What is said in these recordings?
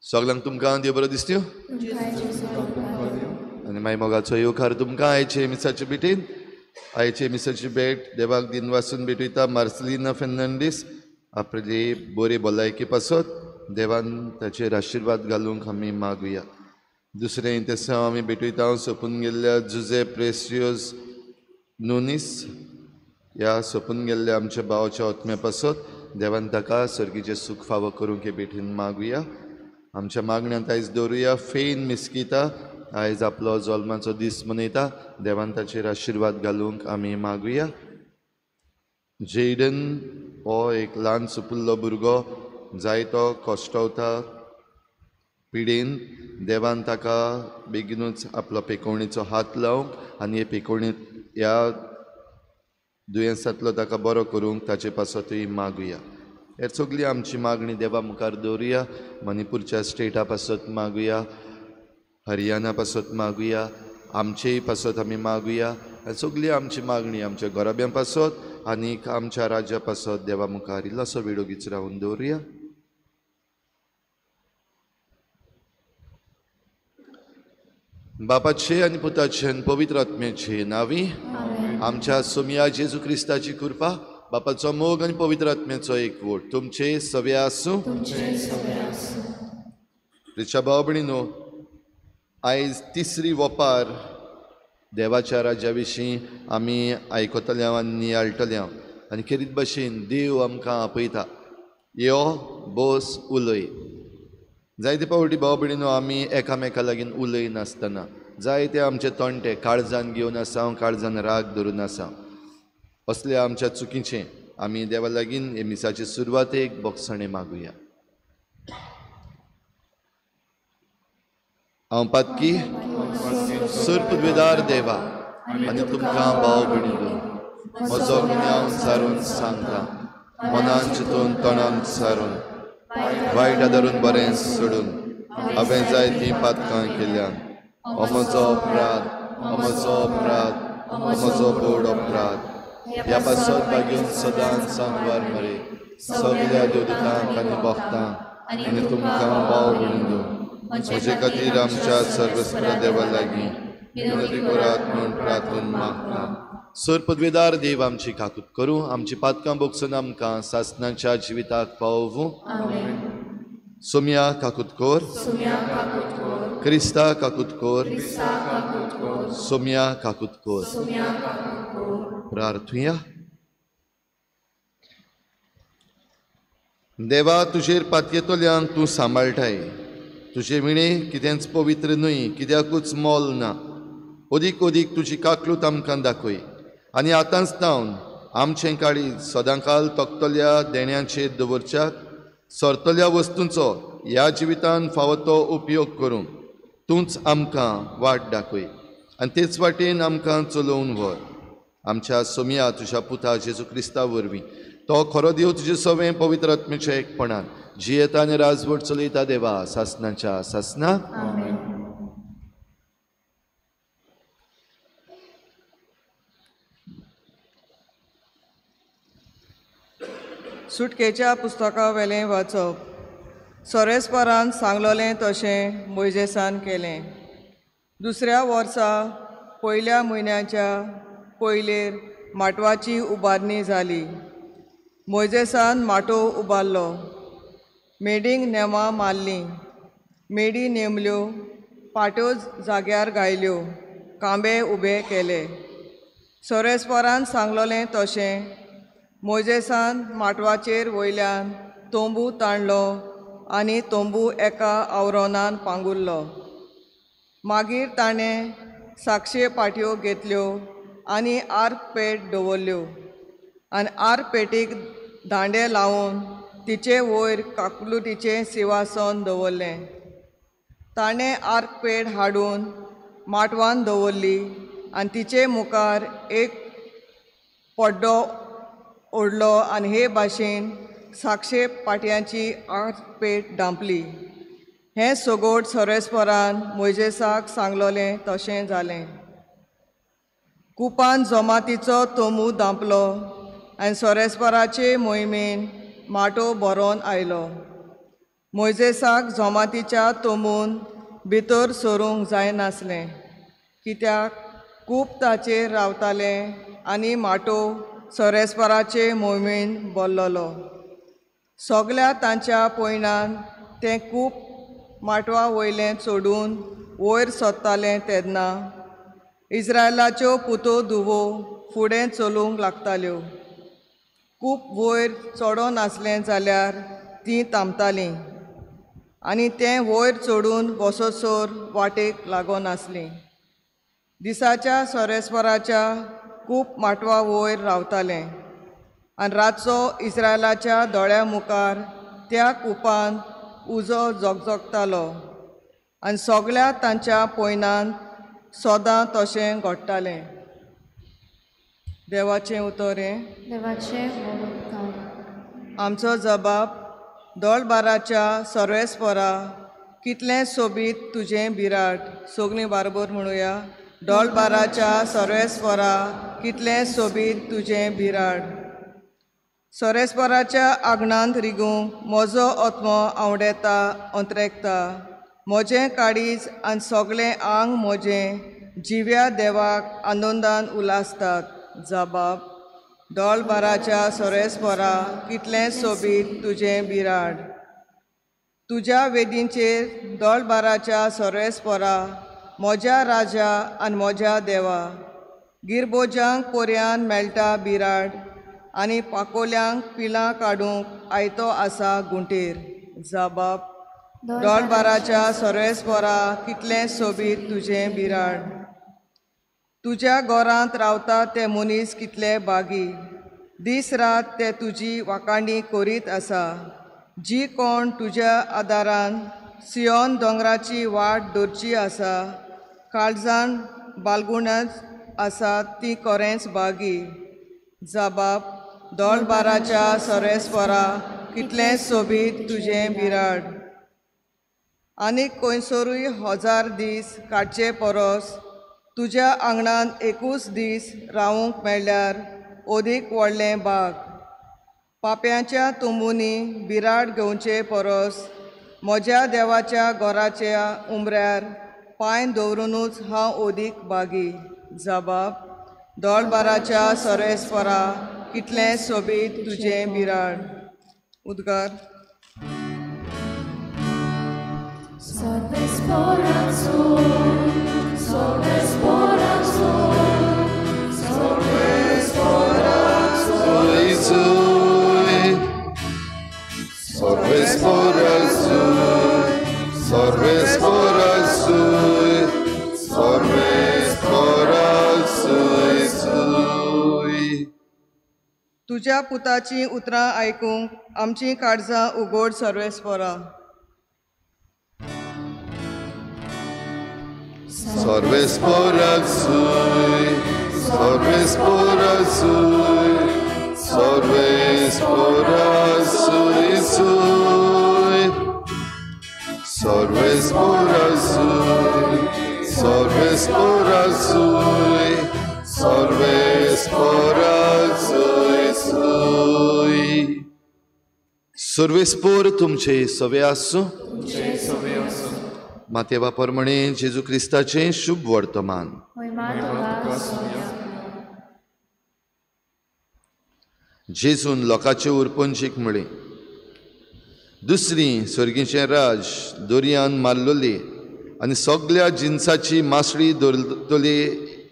सगळ्यांक तुमकां देव बरो दिसत्यो आनी मागीर मोगाचो येवकार तुमकां आयचे मिसाचे भेटीन. आयचे मिसाची भेट देवाक दिन वासून भेटयता मार्सलिना फेर्नांडीस आपली बरी भलायकी पासत देवान ताचेर आशिर्वाद घालूंक आमी मागुया. दुसरें तेसांव आमी भेटयता सोंपून गेल्ल्या जुजे प्रेसियोज नुनीस ह्या सोंपून गेल्ल्या आमच्या भावाच्या आत्म्या पासत देवान ताका सर्गीचें सूख फावो करूंक हे भेटीन मागुया. आमच्या मागण्यांत आयज दवरुया फेन मिस्किता आयज आपलो जल्माचो दीस मनयता देवान ताचेर आशिर्वाद घालूंक आमी मागुया. जेडन हो एक ल्हान सुपुल्लो भुरगो जायतो कश्टवता पिडेन देवान ताका बेगीनूच आपलो पेकोवणेचो हात लावंक आनी हे पेकोवणेंत ह्या दुयेंसांतलो ताका बरो करूंक ताचे पासतूय मागुया. हे सगळी आमची मागणी देवा मुखार दवरुया. मणिपूरच्या स्टेटा पासत मागुया, हरियाणा पासत मागुया, आमचेय पासत आमी मागुया आनी सगळी आमची मागणी आमच्या घराब्यां पासत आनीक आमच्या राज्या पासत देवा मुखार इल्लोसो वेळ ओगीच रावन दवरुया. बापाचे आनी पुताचे आनी पवित्र आत्म्याचे नांवी आमच्या सोमया जेजू क्रिस्ताची कृपा, बापाचो मोग आनी पवित्र आत्म्याचो एकवट तुमचे सगळे आसूं. रिचा भाव भयणीनो, आयज तिसरी वपार देवाच्या राज्या विशीं आमी आयकतले आनी नियाळटले आनी खेरीत भशेन देव आमकां आपयता, यो बस उलय. जायते फावटी भाव भयणीनो आमी एकामेका लागीं उलयनासतना जायते आमचे तोंडे काळजान घेवन आसा, काळजान राग धरून आसा. असल्या आमच्या चुकीचें आमी देवा लागीं हे मिसाचे सुरवातेक बोगसणें मागुया. हांव पातकी सुरपुदवेदार देवा आनी तुमकां भाव भयणीनो म्हजो गुन्यांव सारून सांगता, मनान चिंतून तोंडान सारून वायट आदारून बरें सोडून हांवें जायतीं पातकां केल्यान. हो म्हजो अपराध, हो म्हजो अपराध, हो म्हजो व्हड अपराध. ह्या पासत बागेवन सदांच सांगवार मरे सगळ्या देवदूतांक आनी भक्तांक आनी तुमकां भाव भयणीनो म्हजे खातीर आमच्या सर्वस्व देवा लागीं विनंती करात म्हूण प्रार्थना मागता. सर पदवेदार देव आमची काकूत करूं, आमची पातकां बोगसून आमकां सासनाच्या जिविताक पावोवूं. सोम्या काकूत कोर, क्रिस्ता काकूत कोर, सोम्या काकूत कोर. प्रार्थुया. देवा, तुजेर पातयेतल्यांक तूं सांबाळटाय. तुजे विणे कितेंच पवित्र न्हय, कित्याकूच मोल ना. अदीक अदीक तुजी काकलूत आमकां दाखय आनी आतांच तावन आमचें काळीज सदांकाल तोखतल्या देण्याचेर दवरच्याक सरतल्या वस्तूंचो ह्या जिवितान फावो तो उपयोग करूंक तूंच आमकां वाट दाखय आनी तेच वाटेन आमकां चलोवन व्हर. आमच्या सोमया तुज्या पुता जेजू क्रिस्ता वरवीं तो खरो देव तुजे सवें पवित्र आत्म्याच्या एकपणान जियेता आनी राजवट चलयता देवा सासनाच्या सासना. सुटकेच्या पुस्तका वेलें वाचप. सोरेस्परान सांगलोलें तशें मोयजेसान केलें. दुसऱ्या वर्सा पयल्या म्हयन्याच्या पयलेर माटवाची उबारणी जाली. मोयजेसान माटोव उबारलो, मेडींक नेमां मारलीं, मेडी नेमल्यो, पाट्यो जाग्यार घायल्यो, कांबे उबे केले. सोरेस्परान सांगलोलें तशें मोयजेसान माटवाचेर वयल्यान तोंबू ताणलो आनी तोंबू एका आवरणान पांगुरलो. मागीर ताणें साक्षे पाटयो घेतल्यो आनी आर्क पेट दवरल्यो आनी आर्क पेटीक दांडे लावन तिचे वयर काकलुतीचें सिंवासन दवरलें. ताणें आर्क पेट हाडून माटवान दवरली आनी तिचे मुखार एक पड्डो ओडलो आनी हे भाशेन साक्षे पाटयांची आर्क पेट धांपली. हें सगोट सर्वेस्परान मोयजेसाक सांगलोलें तशें जालें. कुपान जमातीचो तोमू धांपलो आनी सर्वेस्पराचे मोहिमेन माटोव भरोन आयलो. मोयजेसाक जमातीच्या तोमून भितर सरूंक जायनासलें, कित्याक कूप ताचेर रावतालें आनी माटोव सर्वेस्पराचे मोहिमेन भरलेलो. सगल्या तांच्या पयणान तें कूप माटवा वयलें चडून वयर सरतालें तेन्ना इस्रायलाच्यो पुतो धुवो फुडें चलूंक लागताल्यो. कूप वयर चडोन आसलें जाल्यार तीं थांबतालीं आनी तें वयर चडून बसोसर वाटेक लागनासलीं. दिसाच्या सर्वेस्पराच्या कूप माटवा वयर रावतालें आनी रातचो इस्रायलाच्या दोळ्या मुखार त्या कुपान उजो झगझगतालो आनी सगल्या तांच्या पयणान सदां तशें घडटालें. देवाचें उतर हें. देवाचें उपकार. आमचो जबाब दोळबाराच्या सर्वेस्परा, कितलें सोबीत तुजें बिराड. सगलीं बारबर म्हणुया. दोळबाराच्या सर्वेस्परा, कितलें सोबीत तुजें बिराड. सर्वेस्पराच्या आंगणांत रिगूंक म्हजो आत्मो आवडेता अंत्रेकता. म्हजें काळीज आनी सगळें आंग म्हजें जिव्या देवाक आनंदान उल्हासतात. जबाब दोळबाराच्या सर्वेस्परा, कितलें सोबीत तुजें बिराड. तुज्या वेदींचेर दोळबाराच्या सर्वेस्परा, म्हज्या राजा आनी म्हज्या देवा, गिरबोजांक पोरयान मेळटा बिराड आनी पाकोल्यांक पिलां काडूंक आयतो आसा गुंटेर. जबाब दोळबाराच्या सर्वेस्परा, कितलें सोबीत तुजें बिराड. तुज्या घरांत रावता ते मनीस कितले बागी, दीस रात ते तुजी वाखाणी करीत आसा. जी कोण तुज्या आदारान सियोन दोंगराची वाट धरची आसा, काळजान बालगुणच आसा ती कोरेंच बागी. जबाब दोळबाराच्या सर्वेस्परा, कितलें सोबीत तुजें बिराड. आनीक खंयसरूय 1000 दीस काडचे परस तुज्या आंगणांत एकूच दीस रावूंक मेळ्ळ्यार अदीक व्हडलें बाग. पाप्यांच्या तुंबुनी बिराड घेवचे परस म्हज्या देवाच्या घराच्या उमऱ्यार पांय दवरुनूच हांव अदीक बागी. जबाब दोळबाराच्या सर्वेस्परा, कितलें सोबीत तुजें बिराड. उद्गार. तुज्या पुताचीं उतरां आयकूंक आमचीं काळजां उगड सर्वेस्परा. सर्वेस्परासूय, सर्वेस्परासूय, सर्वेस्परासूय, सर्वेस्परासूय, सर्वेस्परासूय, सर्वेस्परासूय. सर्वेस्पर तुमचे सवे आसूं. मातेवा परमणे जेजू क्रिस्ताचें शुभ वर्तमान. जेजून लोकांचे उरपंचीक म्हळें, दुसरी सर्गीचें राज दोरयान मारलोली आनी सगल्या जिनसाची मासळी दवरतली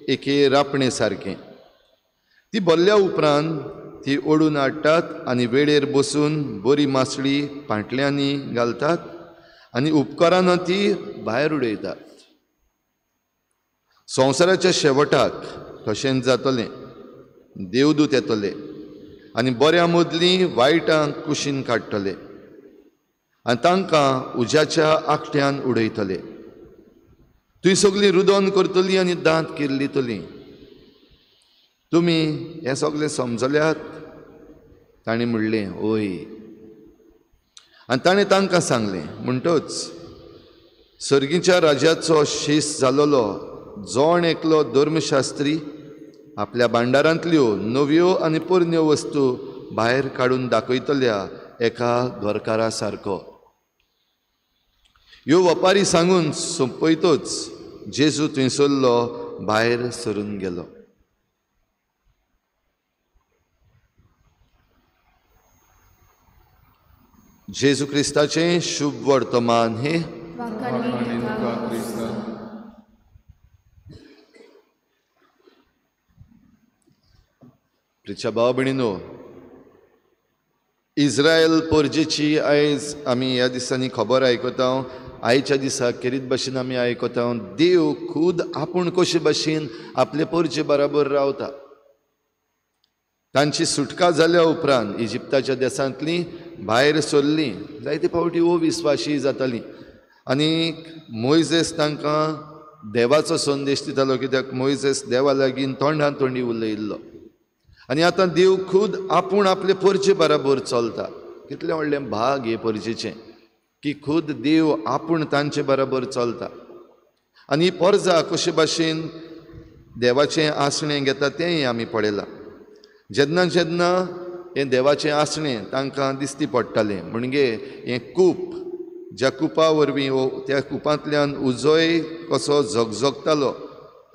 एके रापणे सारकें. ती भरल्या उपरांत ती ओडून हाडटात आनी वेळेर बसून बरी मासळी पांटल्यांनी घालतात आनी उपकरान ती भायर उडयतात. संवसाराच्या शेवटाक तशेंच जातलें. देवदूत येतले आनी बऱ्या मदलीं वायटां कुशीन काडटले आनी तांकां उज्याच्या आकट्यान उडयतले. थंय सगळीं रुदन करतलीं आनी दांत किल्लितलीं. तुमी हें सगळें समजल्यात? ताणें म्हणलें, ओय. आनी ताणें तांकां सांगलें, म्हणटच सर्गीच्या राज्याचो शीस जालोलो जण एकलो धर्मशास्त्री आपल्या भांडारांतल्यो नव्यो आनी पोरण्यो वस्तू भायर काडून दाखयतल्या एका घरकारा सारको. ह्यो वपारी सांगून सोंपयतच जेजू थंयसरलो भायर सरून गेलो. जेजू क्रिस्ताचें शुभ वर्तमान हें. प्रिच्या भाव भयणीनो, इस्रायल परजेची आयज आमी ह्या दिसांनी खबर आयकता. आयच्या दिसा खेरीत भाशेन आमी आयकता देव खूद आपूण कशे भाशेन आपले परजे बराबर रावता. तांची सुटका जाल्या उपरांत इजिप्ताच्या देशांतली भायर सरली जायते फावटी अविस्वाशी जाताली आनी मोयजेस तांकां देवाचो संदेश दितालो, कित्याक मोयजेस देवा लागीं तोंडान तोंडी उलयल्लो. आनी आतां देव खूद आपूण आपले परजे बराबर चलता. कितलें व्हडलें भाग हे परजेचें की खूद देव आपूण तांचे बराबर चलता. आनी ही परजा कशे भाशेन देवाचें आसणें घेता तेंय आमी पळयलां. जेन्ना जेन्ना हें देवाचें आसणें तांकां दिसती पडटालें, म्हणजे हें कूप, ज्या कुपा वरवीं वो त्या कुपांतल्यान उजोय कसो झगझगतालो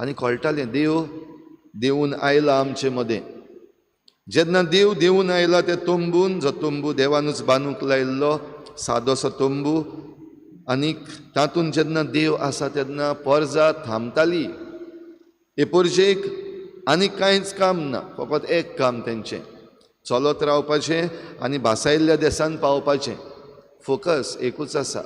आनी कळटालें देव देवून आयला आमचे मदें. जेन्ना देव देवून आयला त्या तंबून, जो तंबू देवानूच बांदूंक लायिल्लो सादोसो तंबू, आनी तातूंत जेन्ना देव आसा तेन्ना परजा थांबताली. हे परजेक आनी कांयच काम ना, फकत एक काम तेंचें, चलत रावपाचें आनी भासायल्ल्या देसान पावपाचें. फोकस एकूच आसा.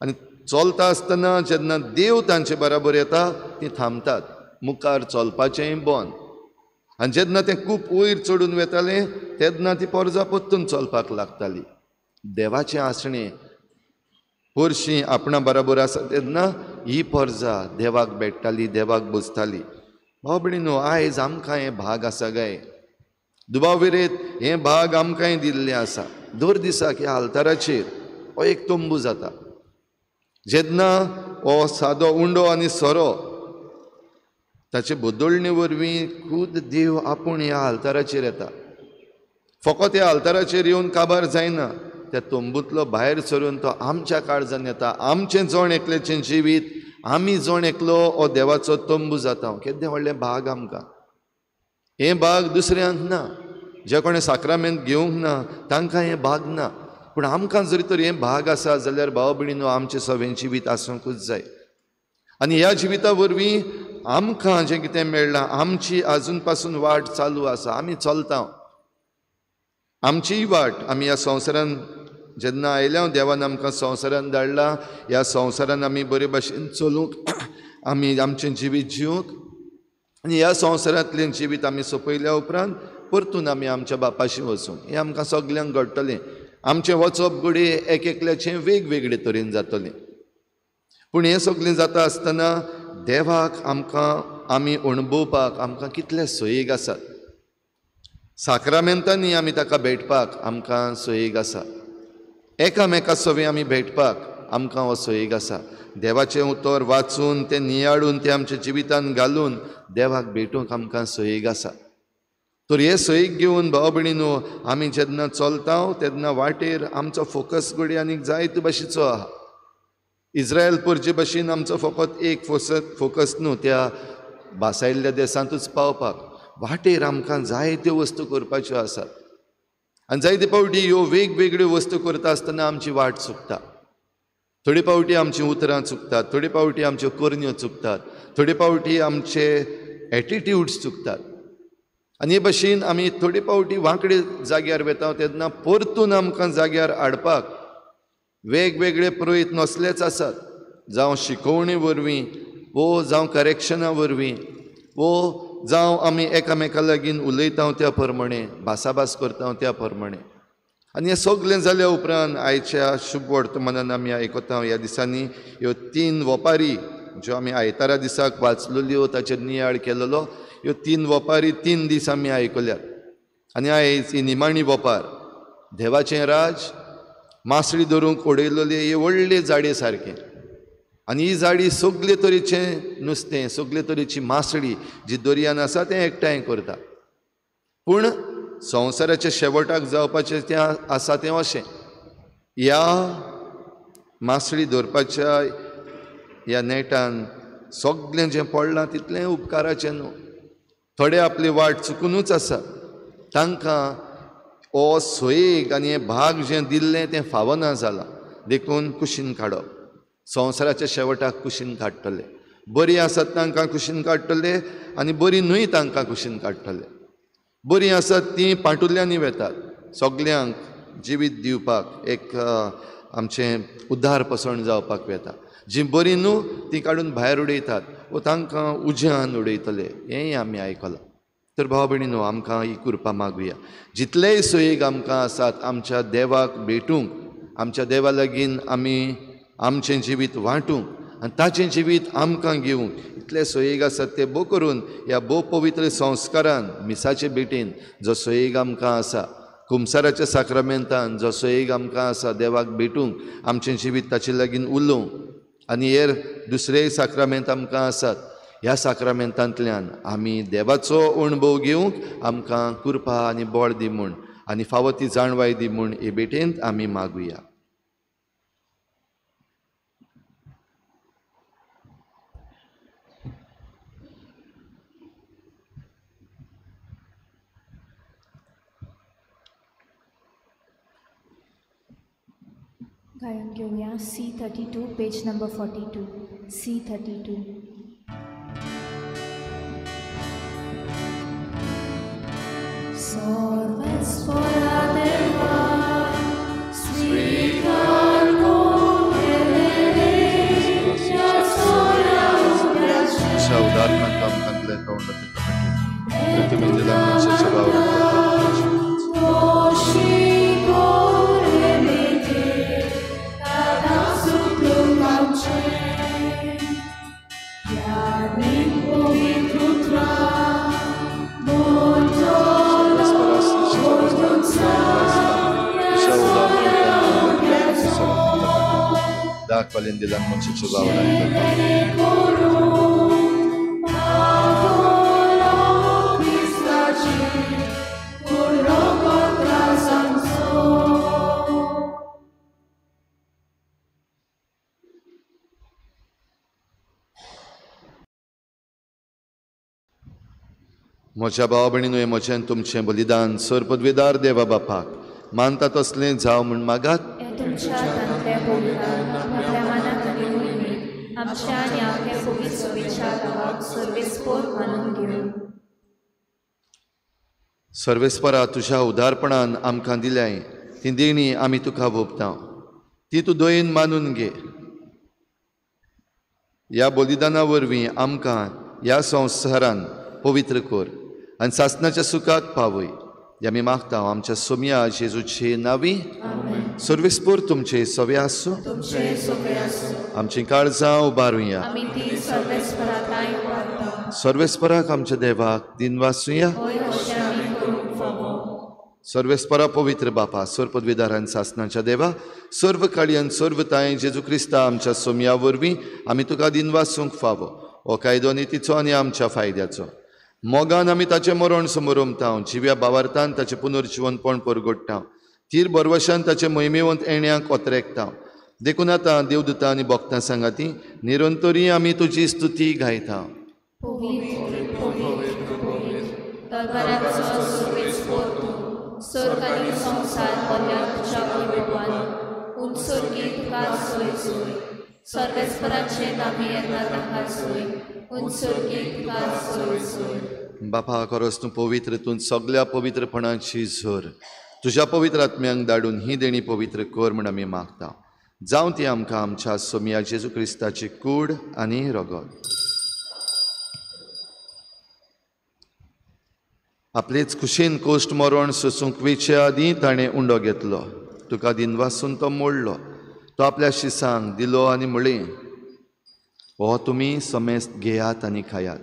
आनी चलता आसतना जेन्ना देव तांचे बराबर येता तीं थांबतात, मुखार चलपाचेंय बंद. आनी जेन्ना तें खूब वयर चडून वेतालें तेन्ना ती परजा परतून चलपाक लागताली. देवाचें आसणें परशी आपणा बराबर आसा तेन्ना ही परजा देवाक भेट्टाली, देवाक बसताली. भाव भयणीनो, आयज आमकां हें भाग आसा काय? दुबाव विरेत हें भाग आमकांय दिल्लें आसा. दर दिसाक ह्या आल्ताराचेर हो एक तंबू जाता. जेन्ना हो सादो उंडो आनी सोरो ताचे बदलणे वरवीं खूद देव आपूण ह्या आल्ताराचेर येता. फकत ह्या आल्ताराचेर येवन काबार जायना, त्या तंबूंतलो भायर सरून तो आमच्या काळजान येता. आमचें जण एकल्याचें जिवीत, आमी जण एकलो हो देवाचो तंबू जाता. केदें व्हडलें भाग आमकां. हें भाग दुसऱ्यांक ना, जे कोणें साक्रामेंत घेवंक ना तांकां हें भाग ना, पूण आमकां जरी तर हें भाग आसा जाल्यार भाव भयणीनो आमचें सगळें जिवीत आसूंकूच जाय. आनी ह्या जिविता वरवीं आमकां जें कितें मेळ्ळां, आमची आजून पासून वाट चालू आसा, आमी चलता. आमचीय वाट आमी ह्या संवसारान जेन्ना आयल्या, देवान आमकां संवसारान धाडला, ह्या संवसारान आमी बरे भाशेन चलूंक, आमी आमचें जिवीत जिवंक, आनी ह्या संवसारांतलें जिवीत आमी सोंपयल्या उपरांत परतून आमी आमच्या बापाशी वचूंक. हें आमकां सगल्यांक घडटलें. आमचें वचप घडये एक एकल्याचें वेगवेगळे तरेन जातलें, पूण हें सगळें जाता आसतना देवाक आमकां आमी अणभवपाक आमकां कितले सोयीक आसात. साक्रामेंतांनी आमी ताका भेटपाक आमकां सोयीक आसा, एकामेका सवें आमी भेटपाक आमकां हो सोयीक आसा. देवाचें उतर वाचून तें नियाळून तें आमच्या जिवितान घालून देवाक भेटूंक आमकां सोयीक आसा. तर हे सोयीक घेवन भाव भयणीनो आमी जेन्ना चलता तेन्ना वाटेर आमचो फोकस घडये आनीक जायते भाशेचो आहा. इस्रायल परजे भाशेन आमचो फकत एक फोकस न्हू, त्या भासायल्ल्या देशांतूच पावपाक. वाटेर आमकां जायत्यो वस्तू करपाच्यो आसात आनी जायते फावटी ह्यो वेगवेगळ्यो वस्तू करता आसतना आमची वाट चुकता. थोडे फावटी आमचीं उतरां चुकतात, थोडे फावटी आमच्यो करण्यो चुकतात, थोडे फावटी आमचे एटिट्यूड्स चुकतात. आनी हे भाशेन आमी थोडे फावटी वांकडे जाग्यार वेता तेन्ना परतून आमकां जाग्यार हाडपाक वेगवेगळे प्रयत्न असलेच आसात, जावं शिकोवणे वरवीं, वो जावं करेक्शना वरवीं वो जावं आमी एकामेका लागीं उलयता त्या प्रमाणे, भासाभास करता त्या प्रमाणे. आनी हें सगळें जाल्या उपरांत आयच्या शुभ वर्तमानान आमी आयकता ह्या दिसांनी ह्यो तीन वपारी ज्यो आमी आयतारा दिसाक वाचलेल्यो ताचेर नियाळ केलेलो, ह्यो तीन वपारी 3 दीस आमी आयकल्यात. आनी आयज ही निमाणी वपार, देवाचें राज मासळी धरूंक उडयलेली ही व्हडले जाडे सारकें. आनी ही जाडी सगळे तरेचें नुस्तें, सगळे तरेची मासळी जी दर्यान आसा तें एकठांय करता. पूण संवसाराच्या शेवटाक जावपाचें तें आसा तें अशें, ह्या मासळी धरपाच्या ह्या नेटान सगळें जें पडलां तितलें उपकाराचें न्हू. थोडे आपली वाट चुकुनूच आसा, तांकां हो सोयेक आनी हें भाग जें दिल्लें तें फावना जालां, देखून कुशीन काडप. संवसाराच्या शेवटाक कुशीन काडटले, बरीं आसात तांकां कुशीन काडटले आनी बरीं न्हय तांकां कुशीन काडटले. बरीं आसात तीं पांटुल्यांनी वेतात सगल्यांक जिवीत दिवपाक, एक आमचें उद्धार पसण जावपाक वेता. जीं बरीं न्हू तीं काडून भायर उडयतात वो तांकां उज्यान उडयतले, हेंय आमी आयकलां. तर भाव भयणी न्हू, आमकां ही कृपा मागुया, जितलेय सोयीक आमकां आसात आमच्या देवाक भेटूंक, आमच्या देवा लागीं आमी आमचें जिवीत वांटूंक आनी ताचें जिवीत आमकां घेवंक इतले सोयीक आसात ते भोव करून ह्या भोव पवित्र संस्कारान मिसाचे भेटेन जो सोयीक आमकां आसा, कुमसाराच्या साक्रामेंतान जो सोयीक आमकां आसा देवाक भेटूंक, आमचें जिवीत ताचे लागीं उलोवंक, आनी हेर दुसरेय साक्रामेंत आमकां आसात, ह्या साक्रामेंतांतल्यान आमी देवाचो अणभव घेवंक आमकां कृपा आनी बळ दी म्हूण आनी फावो ती जाणवाय दी म्हूण हे भेटेंत आमी मागुया. गायन घेवया C32 page number 42. C32. Sorvespora deva svicar con म्हज्या भाव भयणीनो, म्हजें तुमचें बलिदान सर पदवेदार देवा बापाक मानता तसलें जावं म्हूण मागात. सर्वेस्परा, तुज्या उदारपणान आमकां दिल्याय ती देणी आमी तुका भोगता, ती तूं दयेन मानून घे. ह्या बलिदाना वरवीं आमकां ह्या संवसारान पवित्र कर आनी सासणाच्या सुखाक पावय. आमी मागता आमच्या सोम्या जेजूचे नावी. सर्वेस्पर तुमचे सवे आसूं. आमची काळजां उबारुया. सर्वेस्पराक आमच्या देवाक दिनवासुया. सर्वेस्परा पवित्र बापा, सर्व पदवीदारान सासणाच्या देवा, सर्व काळयान सर्व ताय जेजू क्रिस्ता आमच्या सोम्या वरवीं आमी तुका दिनवासूंक फावो. हो कायदो नितीचो आनी आमच्या फायद्याचो. मोगान आमी ताचें मरण समोरमता, जिव्या बावार्थान ताचें पुनर्जिवनपण परगडटा, तीर बरवशान ताचें मोहिमेवंत येण्याक ओतरेकता. देखून आतां देवदूता आनी भक्तां सांगाती निरंतरी आमी तुजी स्तुती गायता. बापा, खरोच तूं पवित्र, तूं सगल्या पवित्रपणाची झर. तुज्या पवित्र आत्म्यांक धाडून ही देणी पवित्र कर म्हूण आमी मागता. जावं ती आमकां आमच्या सोम्या जेजू क्रिस्ताची कूड आनी रगत. आपलेच खुशेन कोश्ट मरण सोसूंक वेचे आदीं ताणें उंडो घेतलो, तुका दिनवासून तो मोडलो, तो आपल्या शिसांक दिलो आनी म्हळें, हो तुमी समेस्त घेयात आनी खायात,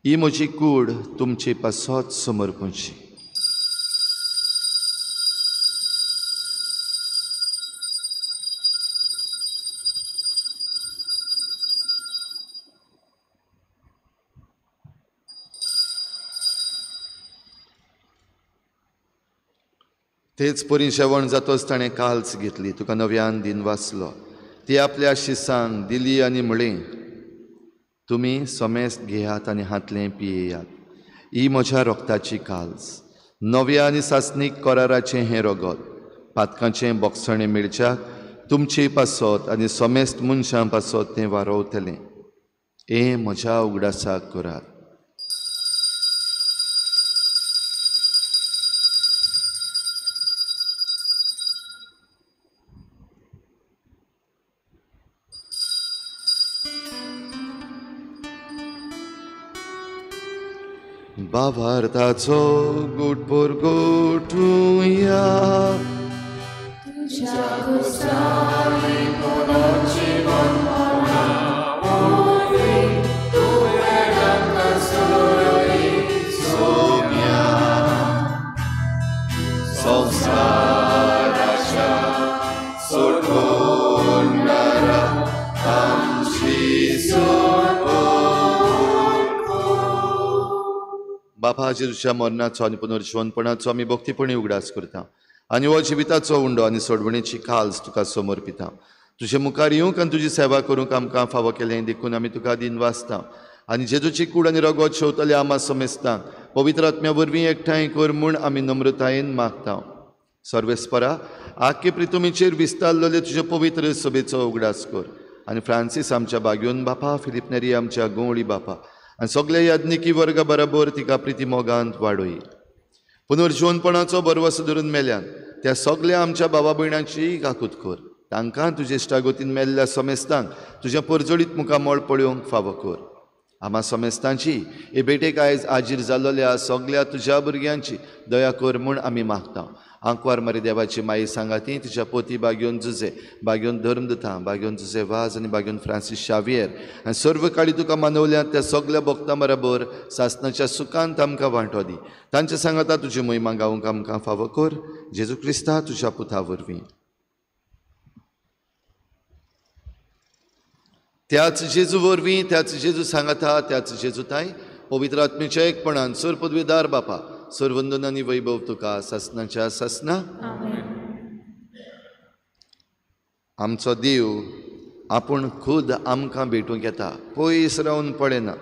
ही म्हजी कूड तुमचे पासत समर्पूची. तेच परी जेवण जातच ताणें काल्स घेतली, तुका नव्यान दिन वाचलो, ती आपल्या शिसांक दिली आनी म्हळें, तुमी समेस्त घेयात आनी हातलें पियेयात, ही म्हज्या रोगताची काल्स, नव्या आनी सासणीक कराराचें हें रगत, पातकांचें बोगसणें मेळच्याक तुमचे पासत आनी समेस्त मनशां पासत तें वारोवतलें. हें म्हज्या उगडासाक करात. बाबार्थाचो गुटपोर गोठुया, संसाराच्या सोडवणारा आमची बापा, जेजूच्या मरणाचो आनी पुनर्जिवनपणाचो आमी भक्तीपणी उगडास करता आनी हो जिविताचो उंडो आनी सोडवणेची काल्स तुका समर्पिता. तुजे मुखार येवंक आनी तुजी सेवा करूंक आमकां फावो केलें देखून आमी तुका दिनवासता आनी जेजूची कूड आनी रगत शेवतले आमा समेस्तांक पवित्र आत्म्या वरवीं एकठांय कर म्हूण आमी नम्रतायेन मागता. सर्वेस्परा, आख्खे प्रितुमीचेर विस्तारलेले तुजे पवित्र सभेचो उगडास कर आनी फ्रांसीस आमच्या बाग्योन बापा, फिलीप नेरी आमच्या गवळी बापा आनी सगल्या याज्ञिकी वर्गा बराबर तिका प्रिती मोगांत वाडोय. पुनर्जिवनपणाचो बरवस धरून मेल्यान त्या सगल्या आमच्या बाबा भयणांची काकूत कर, तांकां तुजे इश्टागतीन मेल्ल्या समेस्तांक तुज्या परजळीत मुखामळ पळोवंक फावो कर. आमा समेस्तांची हे भेटेक आयज आजीर जाल्ल्या सगल्या तुज्या भुरग्यांची दया कर म्हूण आमी मागता. आंकवार मारी देवाची माई सांगाती, तिच्या पोती बाग्योन जुजे, बाग्योन धर्मदुता, बाग्योन जुजे वाज आनी बाग्योन फ्रांसीस शावियर आनी सर्व काळी तुका मानवल्या त्या सगल्या भक्तां बराबर सासनाच्या सुखांत आमकां वांटो दी. तांचे सांगाता तुजी महिमा गावंक आमकां फावो कर, जेजू क्रिस्ता तुज्या पुता वरवीं. त्याच जेजू वरवीं, त्याच जेजू सांगाता, त्याच जेजू ताय पवित्र आत्मेच्या एकपणान सर पदवीदार बापा, सर्वंदन आनी वैभव तुका सासनाच्या सासना. आमचो देव आपूण खुद आमकां भेटूंक येता, पयस रावन पळयना,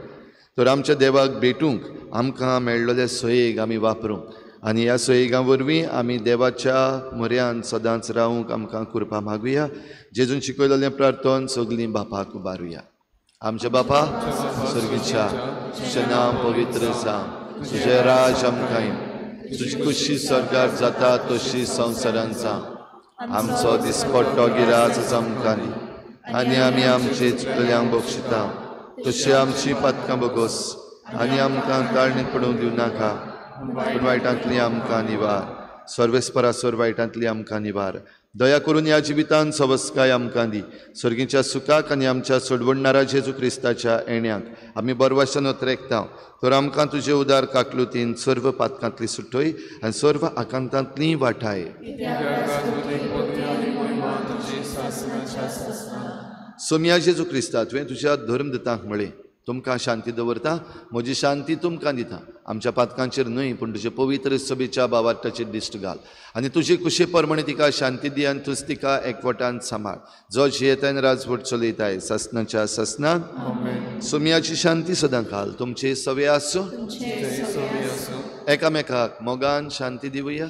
तर आमच्या देवाक भेटूंक आमकां मेळ्ळोले सोयेग आमी वापरूंक आनी ह्या सोयेगां वरवीं आमी देवाच्या म्हऱ्यान सदांच रावूंक आमकां कृपा मागुया. जेजून शिकयलेलें प्रार्थन सगलीं बापाक उबारुया. आमच्या बापा सर्गीच्या, तुजें नांव पवित्र जावं, तुजें राज आमकां येवं, तुजी खुशी स्वर्गार जाता तशी संवसारान जावं. आमचो दिसपट्टो गिराज आमकां दी आनी आमी आमचे चुकल्यांक बक्षिता तशी आमची पातकां बगोस आनी आमकां ताळणीत पडूंक दिवं नाका, पूण वायटांतली आमकां निवार. सर्वेस्परा सर वायटांतली आमकां निवार. दया करून ह्या जिवितान सवस्काय आमकां दी. सर्गीच्या सुखाक आनी आमच्या सोडवणणारा जेजू क्रिस्ताच्या येण्याक आमी बरवासान ओतरेकता, तर आमकां तुजे उदार काकलुतीन सर्व पातकांतली सुटय आनी सर्व आकांतांतली वाठाय. सोमया जेजू क्रिस्ता, तुवें तुज्या धर्मदुतांक म्हळें, तुमकां शांती दवरता, म्हजी शांती तुमकां दिता. आमच्या पातकांचेर न्हय पूण तुजे पवित्र सभेच्या बावार्थाचेर दिश्ट घाल आनी तुजे कुशे प्रमाणे तिका शांती दी आनी तूंच तिका एकवटान सांबाळ, जो जियेताय आनी राजवट चलयताय सासनाच्या सासनाक. सोमयाची शांती सदां घाल तुमचे सवे आसूं. एकामेकाक मोगान शांती दिवया.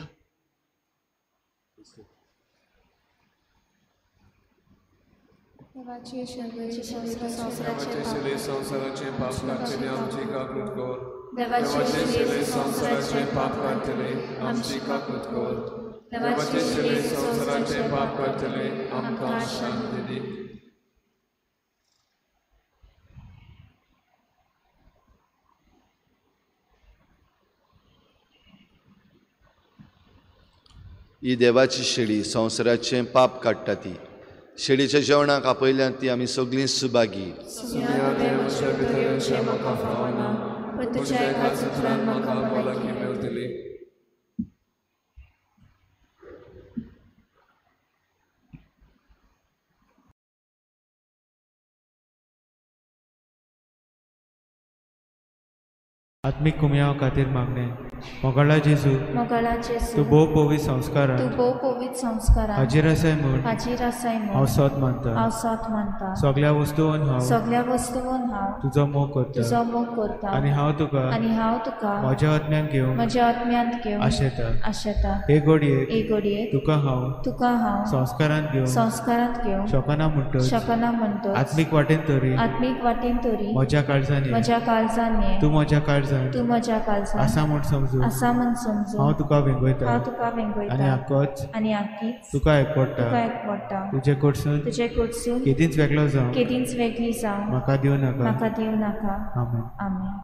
देवाचे संवसाराचे पाप काडटले आमची काकूत कर. देवाचे संवसाराचे पाप काडटले आमची काकूत कर. देवाचे संवसाराचे पाप काडटले आमकां शांती दी. ही देवाची शेळी संवसाराचें पाप काडटा ती. शेळीच्या जेवणाक आपयल्यान ती आमी सगळीं सुभागी. आत्मीक कुमयाव खातीर मागणें. मोगाळा जेजू, तूं भोव पवित्र संस्कारान हाजीर आसाय म्हूण हांव सत मानता. सगळ्या वस्तून हांव तुजो मोग करता आनी हांव तुका म्हज्या आत्म्यांत घेवंक आशेता. हे घडयेक तुका हांव संस्कारांत घेवंक शकना म्हणटच आत्मीक वाटेन तरी म्हज्या काळजान ये, तूं म्हज्या काळजान आसा म्हूण समजून हांव तुका वेंगयता आनी आकीच तुका एकवटा. तुजे कडसून केदींच वेगळो जावं म्हाका दिवं नाका. आमेन. आमेन.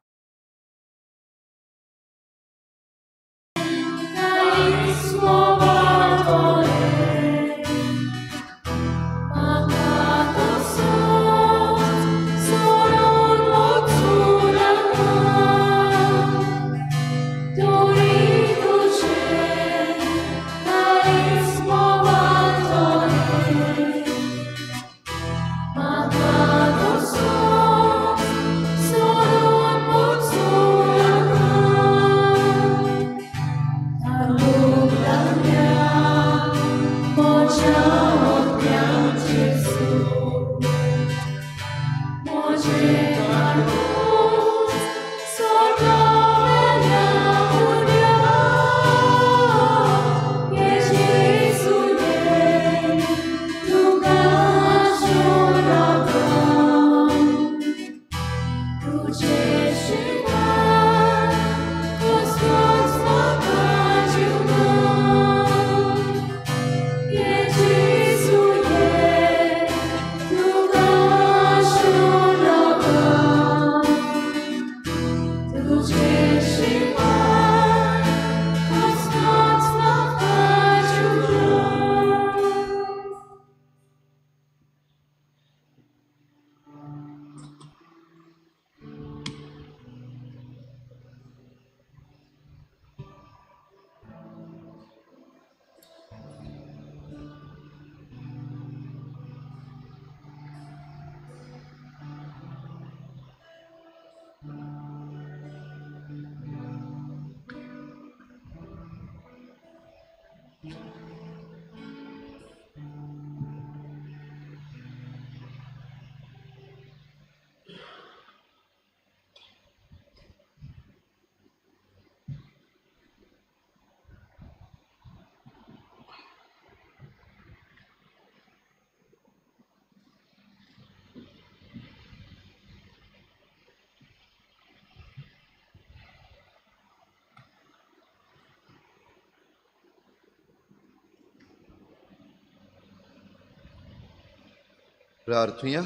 प्रार्थुया.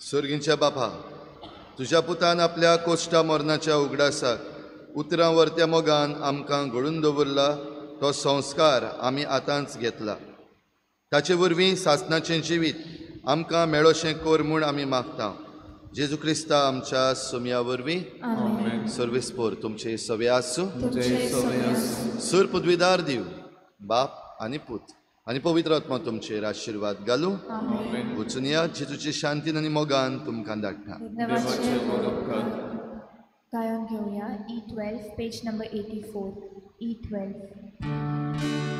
सर्गींच्या बापा, तुज्या पुतान आपल्या कोश्टा मरणाच्या उगडासाक उतरां वरत्या मोगान आमकां घडून दवरला तो संस्कार आमी आतांच घेतला. ताचे वरवीं सासणाचें जिवीत आमकां मेळोशें कर म्हूण आमी मागता. जेजू क्रिस्ता आमच्या सोम्या वरवीं. सर्वेस्पोर तुमचे सवे आसूं. सूर पदवीदार दिव बाप आनी पूत आनी पवित्र आत्मा तुमचेर आशिर्वाद घालूं. वचुनया जेजूचे शांतीन आनी मोगान तुमकां धाडटा. गायन घेवया E12 page number 84 E12.